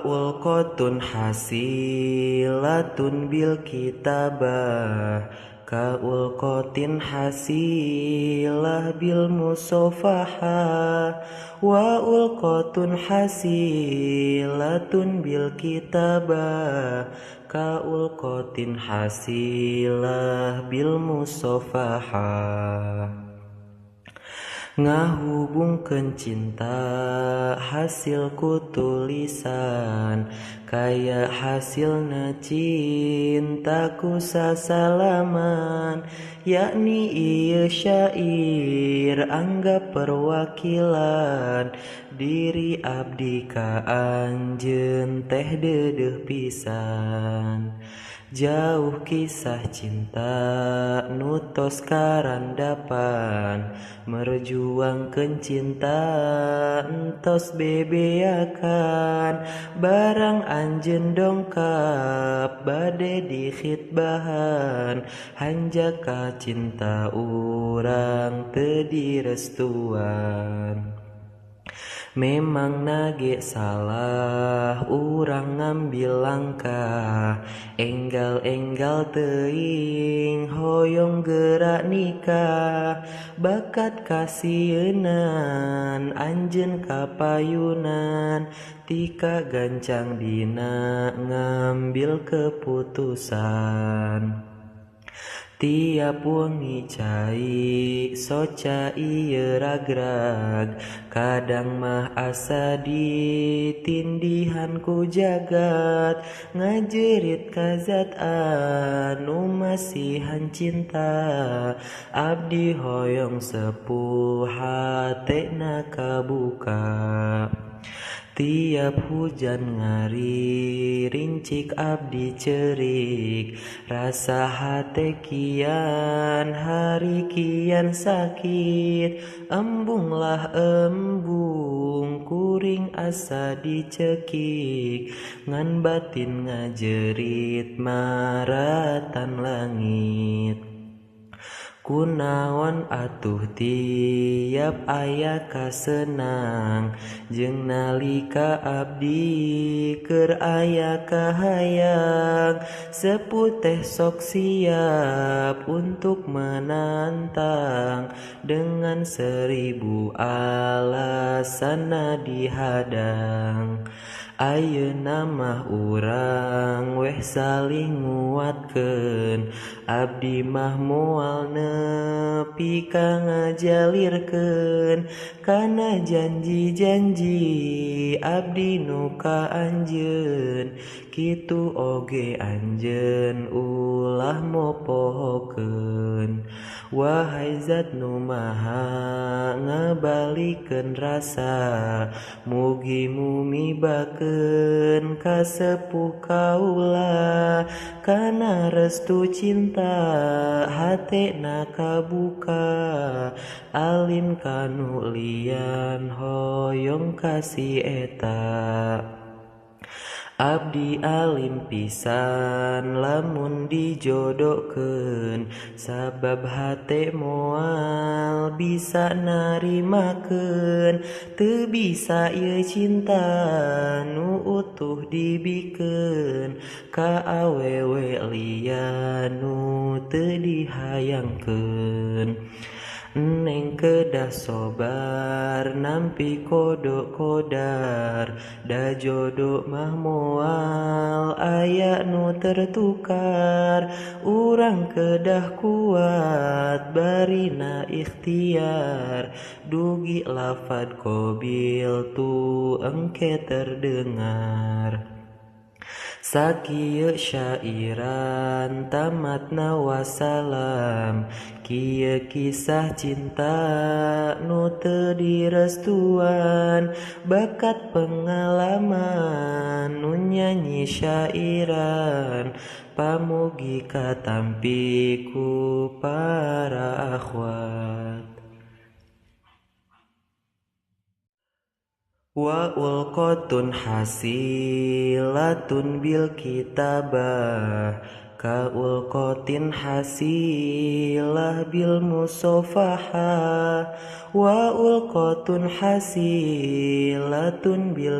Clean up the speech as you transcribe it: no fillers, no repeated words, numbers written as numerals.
Wa ulqatun hasilatun bil kitabah ka ulqatin hasilah bil musafahah. Wa ulqatun hasilatun bil kitabah ka ulqatin hasilah bil musafahah. Ngahubungkeun cinta hasil ku tulisan kaya hasilna cinta ku sasalaman, yakni ieu syair anggap perwakilan diri abdi ka anjeun teh deudeuh pisan. Jauh kisah cinta nu tos karandapan, merjuangkeun cinta entos bebeakan, barang anjeun dongkap bade dikhitbahan, hanjaka cinta urang teu direstuan. Memang nage salah urang ngambil langkah, enggal-enggal teuing hoyong gerak nikah, bakat kasieunan anjeun kapayunan, tika gancang dina ngambil keputusan. Tiap wengi cai soca ieu ragrag, kadang mah asa ditindihan ku jagat, ngajerit ka zat anu masihan cinta, abdi hoyong sepuh hatena kabuka. Tiap hujan ngari rincik abdi cerik, rasa hate kian hari kian sakit, embunglah embung kuring asa dicekik, ngan batin ngajerit maratan langit. Kunaon atuh tiap aya kasenang, jeung nalika abdi keur aya kahayang, sepuh teh sok siap untuk menantang, dengan 1000 alasan dihadang. Ayeuna mah urang weh saling nguatkeun, abdi mah moal nepi ka ngajalirkeun, kana janji-janji abdi nu ka anjeun, kitu oge anjeun ulah mopohokeun. Wahai zat nu maha ngabalikeun rasa, mugi mumibakeun ka sepuh kaula, kana restu cinta hatena kabuka, alim kanu lian hoyong kasih eta. Abdi alim pisan lamun dijodohkeun, sabab hate moal bisa narimakeun, teu bisa ieu cinta nu utuh dibikeun, ka awewe lian nu teu dihayangkeun. Neng kedah sobar nampi kodok kodar, da jodoh mah moal aya nu tertukar, urang kedah kuat barina ikhtiar, dugi lafad qobil tu engke terdengar. Sakieu syairan tamatna wassalam, kieu kisah cinta nu teu direstuan, bakat pengalaman nu nyanyi syairan, pamugi katampi ku para akhwat. Wa ulqatun hasilatun bil kitabah ka ulqatin hasilah bil musafahah. Wa ulqatun hasilatun bil